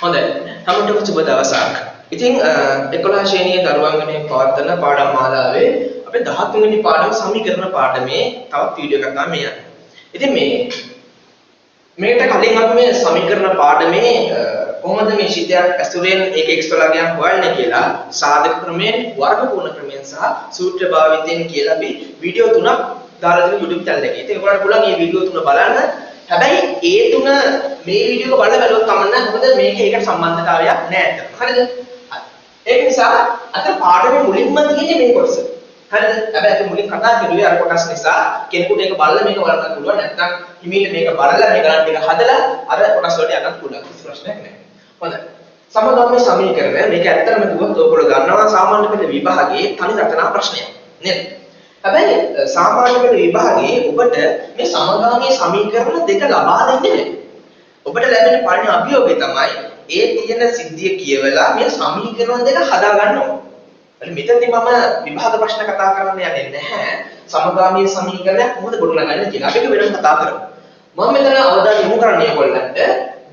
හොඳයි. හැමෝටම සුබ දවසක්. ඉතින් 11 ශ්‍රේණියේ දරුවන් වෙනුවෙන් පවත්වන පාඩම් මාලාවේ අපේ 13 වෙනි පාඩම සමීකරණ පාඩමේ තවත් වීඩියෝ එකක් තමයි මේ යන්නේ. ඉතින් මේකට කලින් අපි මේ සමීකරණ පාඩමේ කොහොමද මේ ශිතයක් ඇසුරෙන් ඒක x වල අගයන් හොයන්නේ කියලා සාධක ක්‍රමයෙන්, වර්ගපූර්ණ ක්‍රමයෙන් සහ සූත්‍ර භාවිතයෙන් කියලා අපි වීඩියෝ තුනක් දාලා තියෙන YouTube channel එකේ. ඉතින් ඔයාලට පුළුවන් මේ වීඩියෝ තුන බලන්න. හැබැයි ඒ තුන මේ වීඩියෝ එක බලලා බැලුවොත් කමක් නෑ. මොකද මේක ඒකට සම්බන්ධතාවයක් නෑ ඇත්තටම. හරිද? හරි. ඒක නිසා අත පාඩමේ මුලින්ම තියෙන්නේ මේ කොටස. හරිද? හැබැයි අපි මුලින් කතා කරුවේ අර කොටස් නිසා කෙනෙකුට ඒක බලලා මේක බලන්න පුළුවන්. නැත්නම් හිමීට මේක බලලා මේ ගණන් ටික හදලා අර කොටස් වලට යන්නත් පුළුවන්. කිසි ප්‍රශ්නයක් නෑ. හොඳයි. සමගාමී සමීකරණ මේක ඇත්තටම කිව්වොත් ඔයගොල්ලෝ දන්නවා සාමාන්‍ය පෙළ විභාගයේ තනි රචනා ප්‍රශ්නයක් නේද? හැබැයි සාමාන්‍ය පෙළ විභාගයේ ඔබට මේ සමගාමී සමීකරණ දෙක ලබා දෙන්නේ නැහැ. ඔබට ලැබෙන පළවෙනි අභියෝගය තමයි ඒ තියෙන සිද්ධිය කියවලා මේ සමීකරණ දෙක හදා ගන්න ඕන. හරි, මෙතනදී මම විභාග ප්‍රශ්න කතා කරන්න යන්නේ නැහැ. සමගාමී සමීකරණයක් කොහොමද ගොඩනගන්නේ කියලා අපි ඒක වෙනම කතා කරමු. මම මෙතන අවධානය යොමු කරන්නේ ඔයගොල්ලන්ට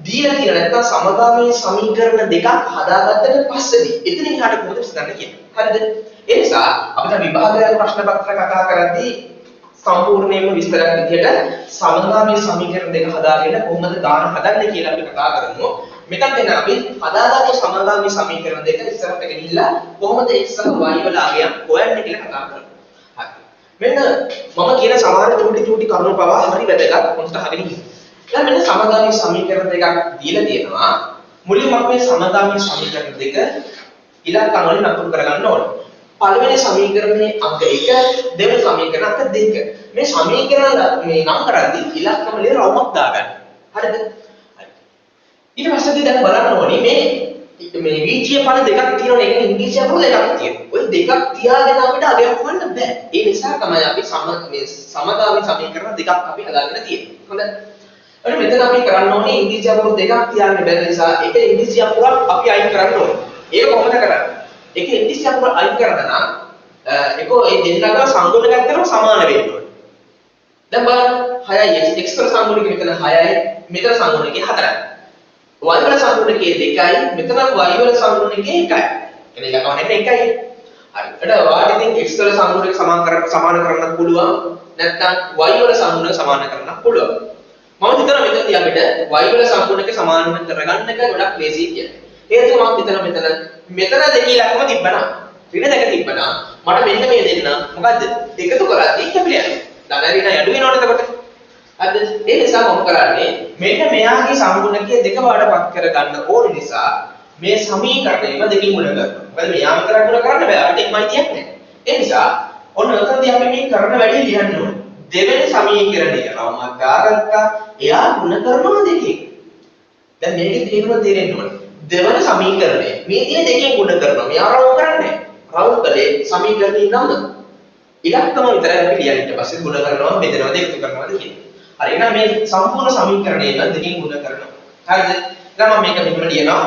දීලා තියෙන නැත්නම් සමගාමී සමීකරණ දෙකක් හදාගත්තට පස්සේදී එතනින් එහාට කොහොමද විසඳන්නේ කියලා. හරිද? ඒ නිසා අපි දැන් විභාග ප්‍රශ්න පත්‍ර කතා කරද්දී සම්පූර්ණයෙන්ම විස්තරයක් විදිහට සමගාමී සමීකරණ දෙක හදාගෙන කොහොමද ගාන හදන්නේ කියලා අපි කතා කරමු. මෙතන එන අපි හදාගත්තු සමගාමී සමීකරණ දෙක ඉස්සරහට ගෙනිහිල්ලා කොහොමද x සහ y වල අගයන් හොයන්නේ කියලා කතා කරමු. හරි. මෙන්න මම කියන සමහර චූටි චූටි කරුණු පවා හරි වැදගත්, හොඳට අහගෙන ඉන්න. දැන් මෙන්න සමගාමී සමීකරණ දෙකක් දීලා තියෙනවා. මුලින්ම අපි මේ සමගාමී සමීකරණ දෙක ඉලක්කම් වලින් නතුරු කරගන්න ඕනේ. පළවෙනි සමීකරණයේ අංක 1, දෙවෙනි සමීකරණ අංක 2. මේ සමීකරණ මේ නම් කරද්දී ඉලක්කම වලින් රවුමක් දාගන්න. හරිද? හරි. ඊට පස්සේදී දැන් බලන්න ඕනේ මේ මේ වීචීය පද දෙකක් තියෙනවනේ. ඒ කියන්නේ ඉංග්‍රීසි අකුරු දෙකක් තියෙනවා. ඔය දෙකක් තියාගෙන අපිට අගයක් හොයන්න බෑ. ඒ නිසා තමයි අපි මේ සමගාමී සමීකරණ දෙකක් අපි හදාගෙන තියෙන්නේ. හොඳයි. අර මෙතන අපි කරන්න ඕනේ ඉංග්‍රීසි අකුරු දෙකක් තියාගෙන බැරි නිසා එක ඉංග්‍රීසි අකුරක් අපි අයින් කරන්න ඕනේ. ඒක කොහොමද කරන්නේ? එක ඉංග්‍රීසි අකුර අයින් කරන්න නම් ඒකෝ ඒ දෙන්නගම සංගුණක ඇත්තටම සමාන වෙන්න ඕනේ. දැන් බලන්න 6යි x, x වල සංගුණකය මෙතන 6යි, මෙතන සංගුණකය 4යි. Y වල සංගුණකය 2යි, මෙතන y වල සංගුණකය 1යි. එන ඉලක්කම එන්නේ 1යි. හරි. එතකොට ඔයාලට ඉතින් x වල සංගුණකය සමාන කරන්නත් පුළුවන්. නැත්නම් y වල සංගුණක සමාන කරන්නත් පුළුවන්. මම හිතනවා මෙතනදී අපිට y වල සංගුණක සමාන කරගන්න එක ගොඩක් ලේසියි කියලා. හේතුව මම හිතනවා මෙතන මෙතන දෙක ඉලක්කම තිබ්බනම්, ඍණ දෙක තිබ්බනම් මට මෙන්න මේ දෙන්න මොකද්ද එකතු කරද්දී කැපිලා යනවා. ධන ඍණ අඩු වෙනවනේ එතකොට. හරිද? ඒ නිසා මම කරන්නේ මෙන්න මෙයාගේ සංගුණකය දෙක බවට පත් කරගන්න ඕන නිසා මේ සමීකරණයම දෙකින් ගුණ කරනවා. මොකද මෙයා විතරක් ගුණ කරන්න බෑ. අපිට එකමයි තියන්නේ. ඒ නිසා ඔන්න ඔතනදී අපි මේ කරන වැඩේ ලියන්න ඕනේ. දෙවෙනි සමීකරණය රවුමක් දාගත්තා. එයා ගුණ කරනවා දෙකෙන්. දැන් මේකේ තේරුම තේරෙන්න ඕනේ. දෙවන සමීකරණය මේ තියෙන දෙකෙන් ගුණ කරනවා. මෙයා රවුම් කරන්නේ. රවුම් කළේ සමීකරණේ නම. ඉලක්කම විතරයි අපි ලියන්නේ. ඊට පස්සේ ගුණ කරනවා, බෙදනවාද, එකතු කරනවාද කියලා. හරි, එහෙනම් මේ සම්පූර්ණ සමීකරණයම දෙකෙන් ගුණ කරනවා. හරිද? දැන් මම මේක මෙහෙම ලියනවා.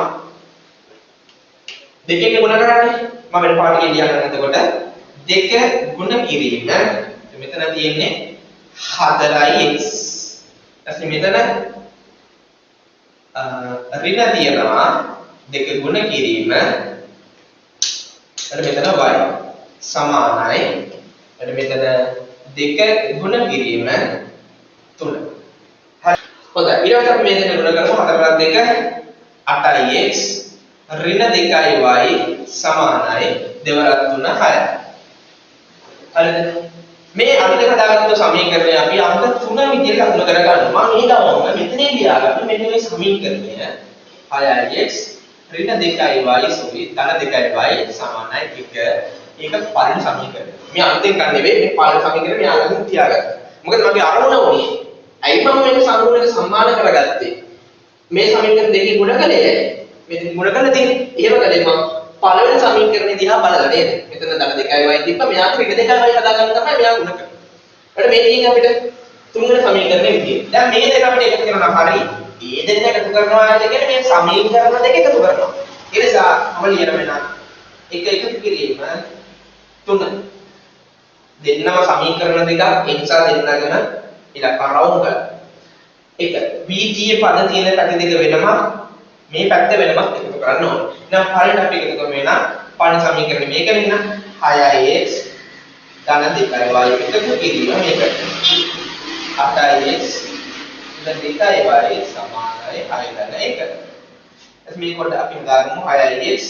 දෙකෙන් ගුණ කරන්නේ. මම වෙන පාටකින් ලියන්නම්. එතකොට දෙක ගුණ කිරීම මෙතන තියෙන්නේ 4යි x. ඊට මෙතන ඍණ තියෙනවා දෙක ගුණ කිරීම ඊට මෙතන y සමානයි ඊට මෙතන දෙක ගුණ කිරීම 3. හරි. හොඳයි. ඊට පස්සේ අපි මේ දෙක ගුණ කරමු. 4 2 8යි x ඍණ 2යි y සමානයි දෙවරක් 3 6. හරිද? මේ අලුතෙන් හදාගත්තු සමීකරණය අපි අංක 3 විදිහට ලකුණු කරගන්න. මම ඒ ගමන්ම මෙතනින් ලියාගන්න මෙන්න මේ සමීකරණය 6x ඍණ 2යි y, sorry, ධන 2යි y සමානයි 1. ඒක පළවෙනි සමීකරණය. මේ අලුතෙන් ගන්න නෙවෙයි, මේ පළවෙනි සමීකරණය මෙයා ළඟින් තියාගන්න. මොකද මගේ අරමුණ වුණේ ඇයි මම මේක සංගුණක සම්මාන කරගත්තේ? මේ සමීකරණ දෙකේ ගුණ කළේ ඇයි? මේ දෙක ගුණ කරලා තියෙන්නේ. එහෙම කළේ මම පළවෙනි සමීකරණය දිහා බලලා නේද? මෙතන ධන 2යි y තිබ්බ, මෙයාට ඍණ 2යි y හදාගන්න තමයි මෙයා ගුණ කරන්නේ. ඊට මේ තියෙන්නේ අපිට තුන්වෙනි සමීකරණය විදියට. දැන් මේ දෙක අපිට එකතු කරනවා හරි. ඒ දෙන්න එකතු කරනවා කියන්නේ මේ සමීකරණ දෙක එකතු කරනවා. ඒ නිසා මම ලියන වෙන එක එකතු කිරීම 3. දෙන්නම සමීකරණ දෙකක්, ඒ නිසා දෙන්නගෙන ඉලක්කම් රවුම් කරලා. එක වීජීය පද තියෙන පැති දෙක වෙනම මේ පැත්ත වෙනමත් එකතු කරන්න ඕනේ. එහෙනම් පළවෙනි අපි එකතු කරමු එහෙනම් පළවෙනි සමීකරණය මේක නේ 6x ධන 2y එකතු කිරීම මේක. 8x ධන 2y සමානයි 6 ධන 1. ඊට මේ කොට අපි හදාගමු 6x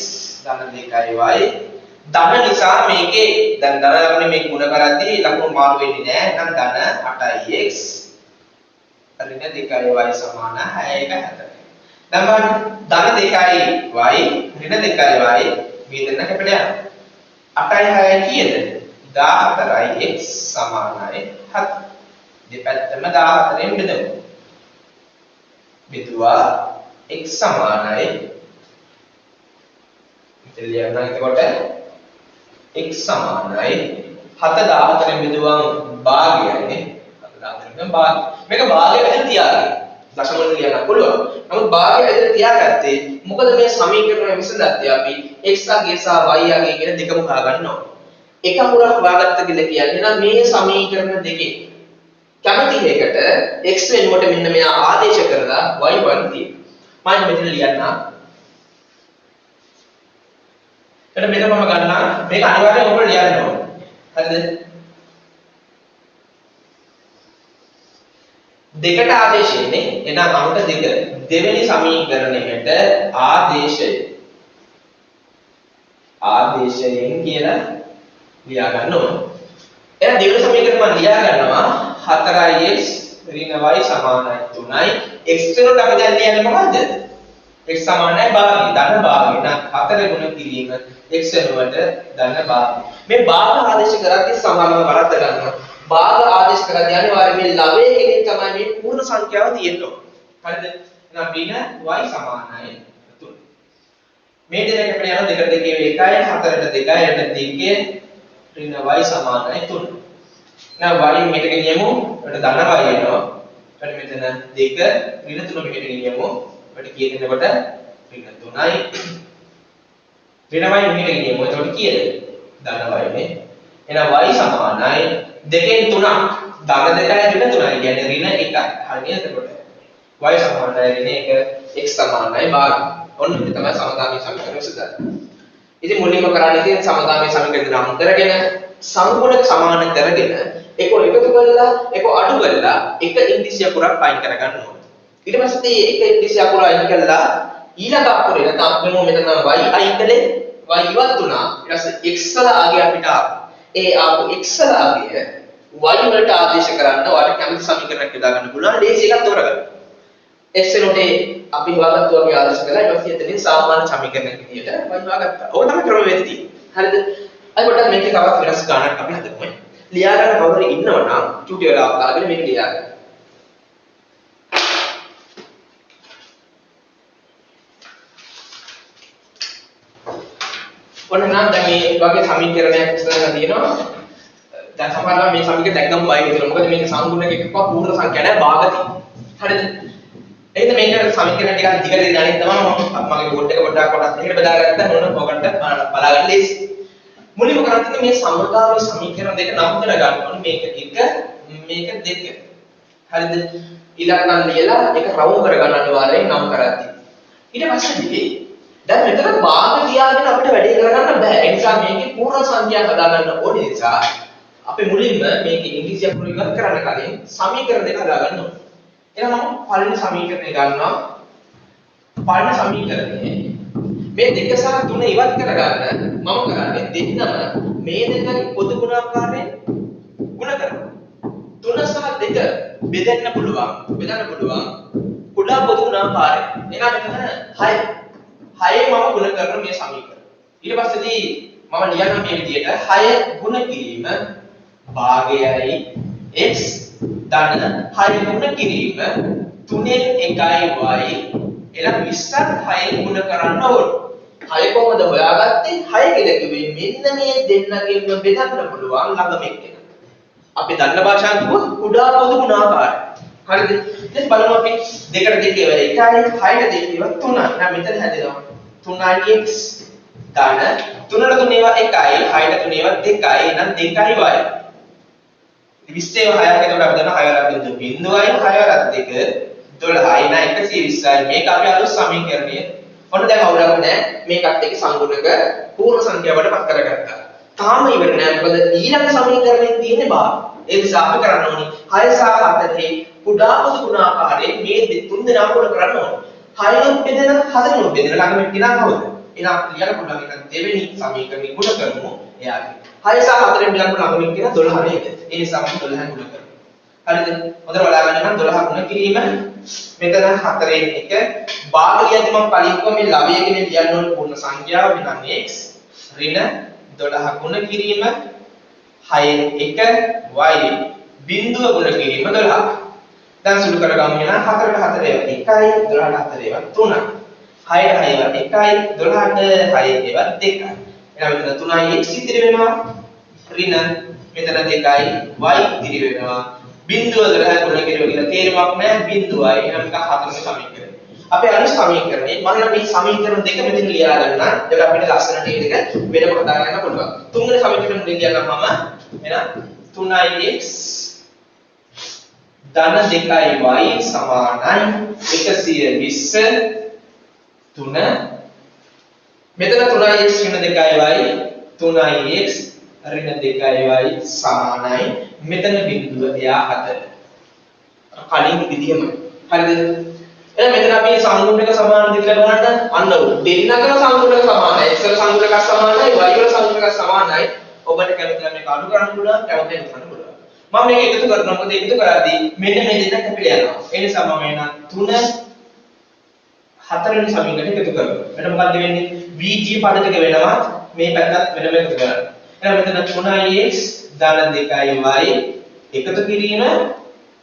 ධන 2y ධන නිසා මේකේ දැන් ධන ලකුණේ මේක ගුණ කරද්දී ලකුණු මාරු වෙන්නේ නැහැ. එහෙනම් ධන 8x ඍණ 2y සමාන 6 1 4. දැන් බලන්න ධන 2y ඍණ 2y මේ දෙන්න කැපිලා යනවා. 8යි 6යි කීයද? 14x සමානයි 7. දෙපැත්තම 14න් බෙදමු. බෙදුවා x සමානයි මෙතන ලියන්න එතකොට x සමානයි 7 14න් බෙදුවම භාගයයි නේ. 7 14න් බෙදුවම භාගය. මේක භාගය විදිහට තියාගන්න. දශම වලින් ලියන්න පුළුවන්. නමුත් භාගය විදිහට තියාගත්තේ මොකද මේ සමීකරණය විසඳද්දී අපි x අගය සහ y අගය කියන දෙකම හොයාගන්න ඕනේ. එක අකුරක් හොයාගත්ත කියලා කියන්නේ නම් මේ සමීකරණ දෙකේ කැමති එකකට x වෙනුවට මෙන්න මෙයා ආදේශ කරලා y හොයන්න තියෙනවා. මම මෙතන ලියන්නම්. එතකොට මෙතන මම ගන්නම් මේක අනිවාර්යයෙන් ඔයගොල්ලෝ ලියන්න ඕනේ. හරිද? දෙකට ආදේශ එන්නේ. එහෙනම් අංක දෙක දෙවෙනි සමීකරණයට ආදේශය ආදේශයෙන් කියලා ලියා ගන්න ඕනේ. එහෙනම් දෙවෙනි සමීකරණය මම ලියා ගන්නවා 4x ඍණ y සමානයි 3යි. x වෙනුවට අපි දැන් ලියන්නේ මොකද්ද? x සමානයි භාගය ධන භාගය. නම් 4 ගුණ කිරීම x වෙනුවට ධන භාගය. මේ භාග ආදේශ කරද්දී සමානව වරද්ද ගන්නවා. භාග ආදේශ කරද්දී අනිවාර්යයෙන් මේ ලවයේ කෙනෙක් තමයි මේ පූර්ණ සංඛ්‍යාව තියෙන්න ඕන. හරිද? එහෙනම් ඍණ y සමානයි 3. මේ දෙක කැපෙන යන දෙකට දෙකේ 1යි 4ට 2යි 8ට 2 ඍණ y සමානයි 3. එහෙනම් y මෙහෙට ගෙනියමු. ඒකට ධන y එනවා. ඊට මෙතන 2 ඍණ 3 මෙහෙට ගෙනියමු. ඒකට කීයද එනකොට ඍණ 3යි. ඍණ y මෙහෙට ගෙනියමු. එතකොට කීයද? ධන y නේ. එහෙනම් y සමානයි දෙකෙන් 3ක් ධන 2යි ඍණ 3යි කියන්නේ ඍණ 1යි. හරි නේද එතකොට? y සමානයි ඍණ 1 x සමානයි භාගය. ඔන්න ඔය තමයි සමගාමී සමීකරණ විසඳන්නේ. ඉතින් මුලින්ම කරන්න තියෙන සමගාමී සමීකරණ නම් කරගෙන සංගුණක සමාන කරගෙන ඒක එකතු කරලා ඒක අඩු කරලා එක ඉන්දිසි අකුරක් අයින් කරගන්න ඕනේ. ඊට පස්සේ එක ඉන්දිසි අකුර අයින් කළා ඊළඟ අකුරේ නැත්නම් අපි මෙතන y අයින් කළේ y ඉවත් වුණා. ඊට පස්සේ x වල අගය අපිට ආවා. ඒ ආපු x වල අගය y වලට ආදේශ කරන්න ඔයාලට කැමති සමීකරණයක් යොදා ගන්න පුළුවන්. ලේසි එකක් තෝරගන්න. x වෙනුවට අපි හොයාගත්තු වගේ ආදේශ කළා. ඊට පස්සේ එතනින් සාමාන්‍ය සමීකරණයක් විදියට y හොයාගත්තා. ඕක තමයි ක්‍රමවේදය තියෙන්නේ. හරිද? අද පොඩ්ඩක් මේකේ තවත් වෙනස් ගානක් අපි හදමු. ලියා ගන්න කවුරු හරි ඉන්නව නම් චුටි වෙලාවක් අරගෙන මේක ලියා ගන්න. ඔන්න නම් දැන් මේ වගේ සමීකරණයක් විසඳලා තියෙනවා. දැන් සමහරවල් මේ සමීකරණ දැක්කම බය හිතෙනවා. මොකද මේක සංගුණක එකක්වත් පූර්ණ සංඛ්‍යා නෑ භාග තියෙනවා. හරිද? එහෙනම් මේක සමීකරණ ටිකක් දිගට දෙන්න අනිත් තමයි මම මගේ බෝඩ් එක පොඩ්ඩක් කොටස් දෙකකට බෙදාගත්තා. මොන ඔකට බලා ගන්න ලේසි. මුලින්ම කරන් තියෙන්නේ මේ සමගාමී සමීකරණ දෙක නම් කර ගන්න ඕනේ. මේක 1 මේක 2. හරිද? ඉලක්කම් ලියලා ඒක රවුම් කරගන්න අනිවාර්යයෙන් නම් කරද්දී. ඊට පස්සේ දැන් මෙතන භාග තියාගෙන අපිට වැඩේ කරගන්න බෑ. ඒ නිසා මේකේ පූර්ණ සංඛ්‍යා හදාගන්න ඕන නිසා අපි මුලින්ම මේකේ ඉංග්‍රීසි අකුරු ඉවත් කරන්න කලින් සමීකරණ දෙක හදාගන්න ඕනේ. එහෙනම් මම පළවෙනි සමීකරණය ගන්නවා. පළවෙනි සමීකරණයේ මේ 2 සහ 3 ඉවත් කරගන්න මම කරන්නේ දෙන්නම මේ දෙන්නගේ පොදු ගුණාකාරයෙන් ගුණ කරනවා. 3 සහ 2 බෙදන්න පුළුවන්. බෙදන්න පුළුවන් කුඩා පොදු ගුණාකාරයෙන්. එහෙනම් මෙතන 6 6 මම ගුණ කරන මේ සමීකරණ. ඊට පස්සේදී මම ලියනවා මේ විදියට 6 ගුණ කිරීම භාගයයි x ධන 6 ගුණ කිරීම 3න් 1යි y එහෙනම් 20ත් 6 ගුණ කරන්න ඕන. 6 කොහොමද හොයාගත්තේ? 6 කියලා කිව්වේ මෙන්න මේ දෙන්නගෙන්ම බෙදන්න පුළුවන් ළඟම එක්කෙනා. අපි දන්න භාෂාවෙන් කිව්වොත් කුඩා පොදු ගුණාකාරය. හරිද? දැන් බලමු අපි 2ට 2 ඒවා 1යි 6ට 2 ඒවා 3යි. නම් මෙතන හැදෙනවා 3x ධන 3ට 3 ඒවා 1යි 6ට 3 ඒවා 2යි. එහෙනම් 2යි y. 20 ඒවා 6ක් එතකොට අපි දන්නවා 6 වරක් බිංදුවයි 6 වරක් 2 12යි. එහෙනම් 120යි. මේක අපි අලුත් සමීකරණය. ඔන්න දැන් අවුලක් නෑ. මේකත් එක්ක සංගුණක පූර්ණ සංඛ්‍යාවට පත් කරගත්තා. තාම ඉවර නෑ. මොකද ඊළඟ සමීකරණයෙන් තියෙන්නේ භාග. ඒ නිසා අපි කරන්න ඕනි 6 සහ 4 කුඩා පොදු ගුණාකාරයෙන් මේ තුන් දෙනාම ගුණ කරන්න ඕනි. 6 බෙදෙන 4 බෙදෙන ළඟම එක්කෙනා කවුද? එහෙනම් අපිට ලියන්න පුළුවන් එක දෙවෙනි සමීකරණය ගුණ කරමු එයාගේ. 6 සහ 4 ළඟම ළඟම එක්කෙනා 12 නේද? ඒ නිසා අපි 12 ගුණ කරමු. හරිද? හොඳට බලා ගන්න නම් 12 ගුණ කිරීම මෙතන 4න් 1 භාග ලියද්දි මම කලින් කිව්වා මේ ලවය කියන ලියන්න ඕන පූර්ණ සංඛ්‍යාව වෙනන් x ඍණ 12 ගුණ කිරීම 6න් 1 y බිංදුව ගුණ කිරීම 12. දැන් සුළු කරගමු එහෙනම් 4ට 4 ඒවා 1යි 12ට 4 ඒවා 3යි. 6ට 6 ඒවා 1යි 12ට 6 ඒවා 2යි. එහෙනම් මෙතන 3යි x ඉතිරි වෙනවා ඍණ මෙතන 2යි y ඉතිරි වෙනවා. බිංදුව 12 ගුණ කිරීම කියලා තේරුමක් නැහැ බිංදුවයි. එහෙනම් මේක හතරවෙනි සමීකරණය. අපේ අලුත් සමීකරණේ මම නම් මේ සමීකරණ දෙක මෙතන ලියා ගන්න. ඒක අපිට ලස්සනට ඒ දෙක වෙනම හදා ගන්න පුළුවන්. තුන්වෙනි සමීකරණය මුලින් ලියන්නම් මම. එහෙනම් 3x ධන 2y සමානයි 120 3. මෙතන 3x ඍණ 2y 3x ඍණ 2y සමානයි මෙතන බිඳුව එයා 4. කලින් විදිහමයි. හරිද? එහෙනම් මෙතන අපි සංගුණක සමානද කියලා බලන්න. අන්න ඔව් දෙන්නකම සංගුණක සමානයි. x වල සංගුණකක් සමානයි, y වල සංගුණකක් සමානයි. ඔබට කැමති නම් මේක අඩු කරන්න පුළුවන්, කැමති නම් කරන්න පුළුවන්. මම මේක එකතු කරනවා. මොකද එකතු කරද්දී මෙන්න මේ දෙන්න කැපිලා යනවා. ඒ නිසා මම එන 3 හතරවෙනි සමීකරණය එකතු කරනවා. එතකොට මොකද්ද වෙන්නේ? VG පද ටික වෙනවා මේ පැත්තත් වෙනම එකතු කරන්න. එහෙනම් මෙතන 3x ධන 2y එකතු කිරීම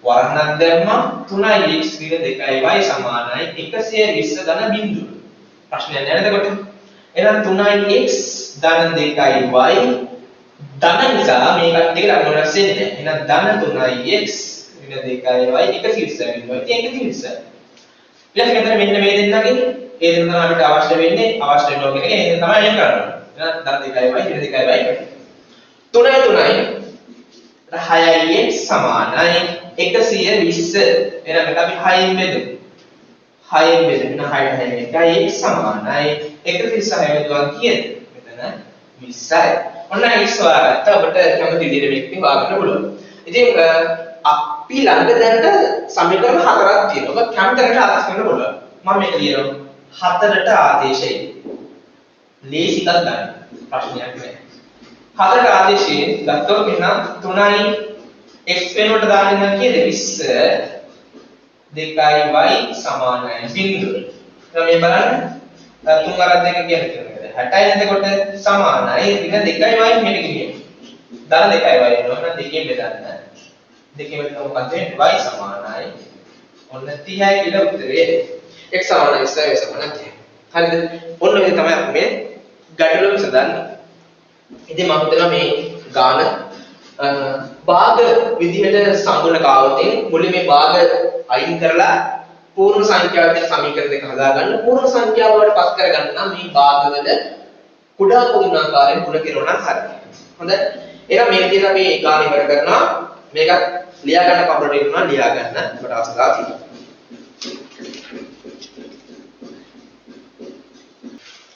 වරහණක් දැම්මා 3x ඍණ 2y සමානයි 120 ධන බිංදුව. ප්‍රශ්නයක් නෑ නේද එතකොට? එහෙනම් 3x ධන 2y ධන නිසා මේ කට්ටිය ලකුණු වෙනස් වෙන්නේ නෑ. එහෙනම් ධන 3x ඍණ 2y 120 බිංදුවයි. ඉතින් 120. ඊට පස්සේ මෙතන මෙන්න මේ දෙන්නගේ ඒ දෙන්න තමයි අපිට අවශ්‍ය වෙන්නේ. අවශ්‍ය වෙනවා කියන එක ඒ දෙන්න තමයි අයින් කරන්න ඕනේ. එහෙනම් ධන 2y ඍණ 2y 3යි 3යි 6x සමානයි 120. එහෙනම් මේක අපි 6න් බෙදමු. 6න් බෙදමු. එහෙනම් 6ට 6 1යි x සමානයි 126 බෙදුවා කීයද? මෙතන 20යි. ඔන්න x හොයාගත්තා. ඔබට කැමති විදිහට මේක ඉතින් හොයාගන්න පුළුවන්. ඉතින් අපි ළඟ දැනට සමීකරණ හතරක් තියෙනවා. ඔබ කැමති තැනට ආදේශ කරන්න පුළුවන්. මම මේක ලියනවා. හතරට ආදේශයි. ලේසි එකක් ගන්න. ප්‍රශ්නයක් නෑ. හතරට ආදේශයෙන් ගත්තොත් එහෙනම් 3යි x වෙනුවට දාන්න නම් කීයද? 20 2y සමානයි බිංදුව. එහෙනම් මේ බලන්න තුන් වරක් දෙක කියන්නේ 60යි. එතකොට සමානයි ඍණ 2y මෙහෙට ගෙනියමු. ධන 2y වෙනවා. එහෙනම් දෙකෙන් බෙදන්න. දෙකෙන් බෙදුවම මොකක්ද වෙන්නේ? y සමානයි ඔන්න 30යි කියලා උත්තරේ. x සමානයි 20 y සමානයි 30. හරිද? ඔන්න ඔය තමයි අපි මේ ගැටලුව විසඳන්නේ. ඉතින් මම හිතනවා මේ ගාන භාග විදිහට සංගුණක ආවොතින් මුලින් මේ භාග අයින් කරලා පූර්ණ සංඛ්‍යාව විදිහට සමීකරණ දෙක හදාගන්න. පූර්ණ සංඛ්‍යාව වලට පත් කරගන්න නම් මේ භාගවල කුඩා පොදු ආකාරයෙන් ගුණ කෙරුවා නම් හරි. හොඳයි. එහෙනම් මේ විදිහට අපි ගාන ඉවර කරනවා. මේකත් ලියා ගන්න කවුරුහරි ඉන්නවා ලියා ගන්න ඔබට අවස්ථාව තියෙනවා.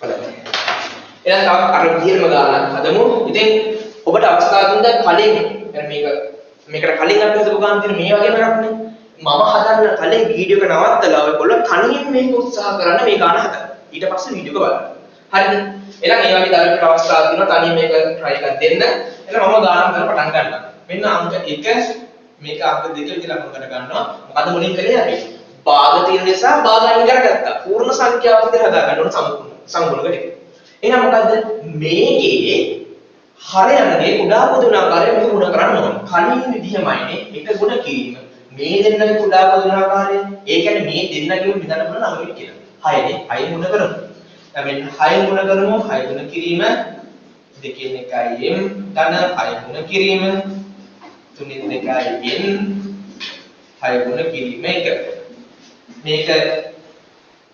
හොඳයි. එහෙනම් තවත් අර විදිහටම ගානක් හදමු. ඉතින් ඔබට අවස්ථාව දුන්නා කලින් මේක මේකට කලින් අපි හදපු ගාන තියෙන මේ වගේම එකක් නේ. මම හදන්න කලින් වීඩියෝ එක නවත්තලා ඔයගොල්ලෝ තනියෙන් මේක උත්සාහ කරන්න මේ ගාන හදන්න. ඊට පස්සේ වීඩියෝ එක බලන්න. හරිද? එහෙනම් ඒ වගේ දරුවෙකුට අවස්ථාවක් තියෙනවා තනියෙන් මේක try එකක් දෙන්න. එහෙනම් මම ගාන හදන්න පටන් ගන්නවා. මෙන්න අංක 1 මේක අංක 2 විදිහට ලකුණු කර ගන්නවා. මොකද මුලින් කළේ අපි? භාග තියෙන නිසා භාග අයින් කරගත්තා. පූර්ණ සංඛ්‍යාවක් විදිහට හදා ගන්න ඕන සංගුණක ටික. එහෙනම් මොකද්ද? මේකේ හරයන්ගේ කුඩා පොදු ආකාරය මේක ගුණ කරන්න ඕන. කලින් විදිහමයිනේ එක ගුණ කිරීම. මේ දෙන්නගේ කුඩා පොදු ආකාරය. ඒ කියන්නේ මේ දෙන්නගේම බෙදන්න පුළුවන් අංකෙ කියලා. 6 නේ. 6 ගුණ කරමු. දැන් මෙන්න 6 ගුණ කරමු. 6 ගුණ කිරීම 2 1 m ධන 6 ගුණ කිරීම 3 2 n 6 ගුණ කිරීම 1. මේක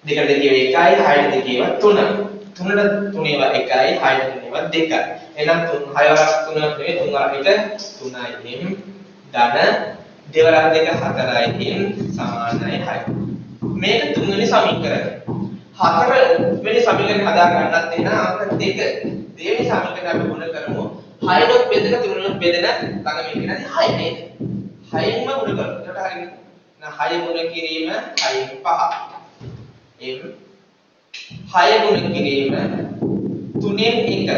2ට 2 1යි 6ට 2 3. 3ට 3 ඒවා 1යි 6ට 3 ඒවා 2යි. එහෙනම් 3 6 වරක් 3 නෙවෙයි 3 වරක් 1 3යි m ධන දෙවරක් දෙක 4යි m සමානයි 6. මේක තුන්වෙනි සමීකරණය. හතරවෙනි සමීකරණය හදා ගන්නත් එහෙනම් අංක දෙක දෙවෙනි සමීකරණය අපි ගුණ කරමු. 6නොත් බෙදෙන 3නොත් බෙදෙන ළඟ මේක නේද 6 නේද? 6න්ම ගුණ කරමු. එතකොට හරියන්නේ. 6 ගුණ කිරීම 6න් 5 m 6 ගුණ කිරීම 3න් 1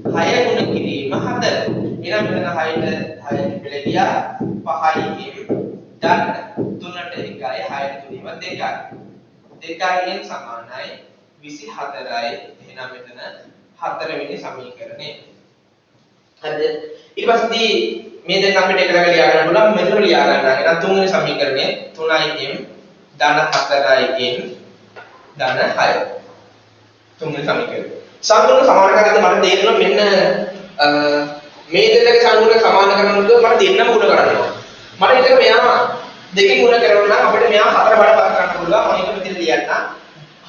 6 ගුණ කිරීම 4. එහෙනම් මෙතන 6ට 6 පිළ ගියා 5යි m ධන 3ට 1යි 6ට 3ම 2යි 2යි m සමානයි 24යි. එහෙනම් මෙතන හතරවෙනි සමීකරණය. හරිද? ඊට පස්සේ මේ දෙන්න අපිට එක ළඟ ලියා ගන්න පුළුවන්. මෙතන ලියා ගන්න. එහෙනම් තුන්වෙනි සමීකරණය 3යි m ධන 4යි n ධන 6. තුන්වෙනි සමීකරණය. සංගුණ සමාන කරද්දී මට තේරෙනවා මෙන්න මේ දෙන්නගේ සංගුණ සමාන කරනකොට මට දෙන්නම ගුණ කරන්න ඕන. මට හිතෙනවා මෙයා දෙකෙන් ගුණ කරනවා නම් අපිට මෙයා හතර බඩපත් කරන්න පුළුවන්. මම ඒක මෙතන ලියන්න.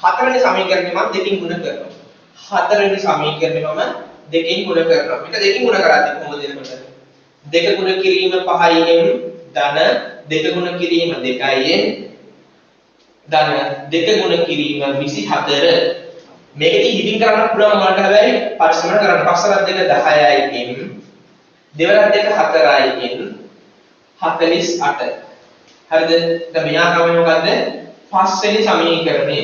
හතරවෙනි සමීකරණය මම දෙකෙන් ගුණ කරනවා. හතරවෙනි සමීකරණය මම දෙකෙන් ගුණ කරනවා. මේක දෙකෙන් ගුණ කරද්දී කොහොමද එතකොට? දෙක ගුණ කිරීම 5යි m ධන දෙක ගුණ කිරීම 2යි n ධන දෙක ගුණ කිරීම 24. මේක ඉතින් හිතින් කරන්න පුළුවන් ඔයාලට. හැබැයි පරිස්සමෙන් කරන්න. පස් වරක් දෙක 10යි m දෙවරක් දෙක 4යි n 48. හරිද? දැන් මෙයා තමයි මොකද්ද? පස්වෙනි සමීකරණය.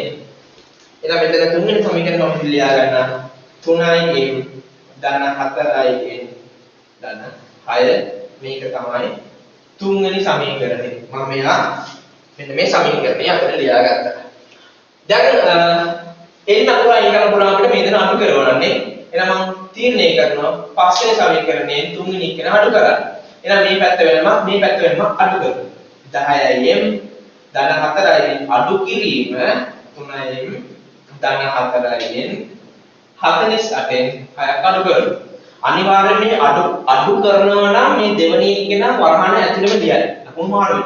එහෙනම් මෙතන තුන්වෙනි සමීකරණය මම ලියා ගන්නවා. 3යි m ධන 4යි n ධන 6. මේක තමයි තුන්වෙනි සමීකරණය. මම මෙයා මෙන්න මේ සමීකරණය අපිට ලියා ගත්තා. දැන් එන්න අකුර අයින් කරන්න පුළුවන් අපිට මේ දෙන අඩු කරවන්නනේ. එහෙනම් මම තීරණය කරනවා පස්වෙනි සමීකරණයෙන් තුන්වෙනි එක්කන අඩු කරන්න. එහෙනම් මේ පැත්ත වෙනම මේ පැත්ත වෙනම අඩු කරමු. 10යි m ධන 4යි n අඩු කිරීම 3යි m ධන 4යි n 48න් 6ක් අඩු කරමු. අනිවාර්යයෙන් මේ අඩු අඩු කරනවා නම් මේ දෙවෙනි එක්කෙනා වරහන ඇතුළෙම ලියන්න. ලකුණු මාරු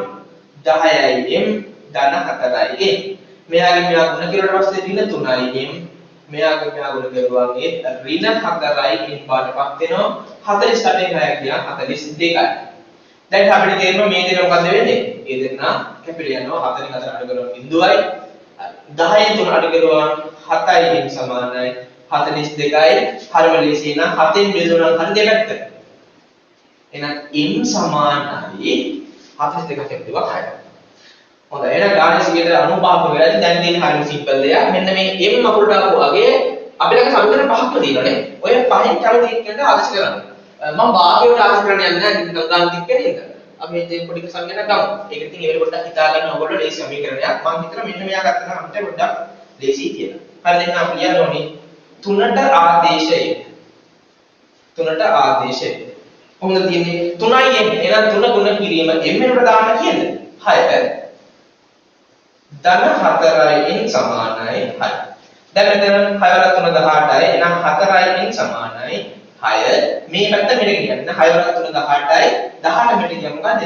වෙනවා. 10යි m ධන 4යි n. මෙයාගෙන් මෙයා ගුණ කෙරුවට පස්සේ ඍණ 3යි m. මෙයාගෙන් මෙයා ගුණ කරුවාම ඒ ඍණ 4යි n බාටපත් වෙනවා. 48න් 6ක් ගියා 42යි. දැන් අපිට තේරෙනවා මේ දෙක මොකද්ද වෙන්නේ? මේ දෙන්න කැපිලා යනවා. 4න් 4 අඩු කරනවා බිඳුවයි. 10න් 3 අඩු කරුවා 7යි m සමානයි 42යි. හරිම ලේසි නම් 7න් බෙදුණා නම් හරි දෙපැත්ත. එහෙනම් m සමානයි 42 බිඳුවක් 6. හොඳයි. එහෙනම් ගානේ 95ක් වෙලා ඉතින් දැන් තියෙන හරිම සිම්පල් දෙයක්. මෙන්න මේ m අකුරට ආපු වගේ අපි ළඟ සමීකරණ පහක්ම තියෙනවානේ. ඔය පහෙන් කැමති එක්කෙනාට ආදේශ කරන්න. මම භාගයට ආදේශ කරන්න යන්නේ නැහැ. නිකන් ගාන තික්කේ නේද? අපි මේ පොඩි සමීකරණයක් ගමු. ඒක ඉතින් ඒ වෙලේ පොඩ්ඩක් හිතා ගන්න ඕගොල්ලෝ ලේසි සමීකරණයක්. මම හිතනවා මෙන්න මෙයා ගත්තා නම් අපිට පොඩ්ඩක් ලේසි කියලා. හරි එහෙනම් අපි ලියන්න ඕනේ තුනට ආදේශය. තුනට ආදේශය. කොහොමද තියෙන්නේ? 3යි m. එහෙනම් 3 ගුණ කිරීම m වෙනකොට දාන්න කීයද? 6. ධන 4යි n සමානයි 6. දැන් මෙතන 6 වරක් 3 18යි. එහෙනම් 4යි n සමානයි 6. මේ පැත්ත මෙතන කියන්න. 6 වරක් 3 18යි. 18 මෙතන කියමු මොකද්ද?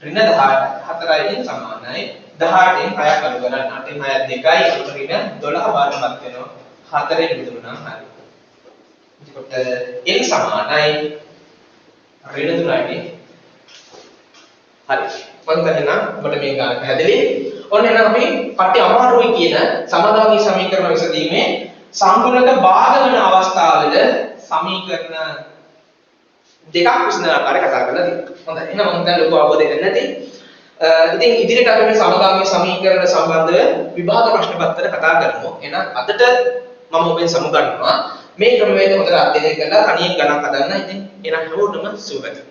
ඍණ 18යි. 4යි n සමානයි 18න් 6ක් අඩු කරන්න. 8න් 6ක් 2යි. ඒක ඍණ 12 බාටපත් වෙනවා. 4ෙන් බෙදුණා නම් හරි. එතකොට n සමානයි ඍණ 3යි නේ. හරි. මම හිතන්නේ නම් ඔබට මේ ගාන පැහැදිලි. ඔන්න එහෙනම් අපි කට්ටිය අමාරුයි කියන සමගාමී සමීකරණ විසඳීමේ සංගුණක භාග වන අවස්ථාවල සමීකරණ දෙකක් විසඳන ආකාරය කතා කරලා තියෙනවා. හොඳයි. එහෙනම් මම දැන් ලොකු අවබෝධයක් නැති. ඉතින් ඉදිරියට අපි මේ සමගාමී සමීකරණ සම්බන්ධව විභාග ප්‍රශ්න පත්‍ර කතා කරමු. එහෙනම් අදට මම ඔබෙන් සමුගන්නවා. මේ ක්‍රමවේද හොඳට අධ්‍යයනය කරලා තනියෙන් ගණන් හදන්න. ඉතින් එහෙනම් හැමෝටම සුබ පැතුම්.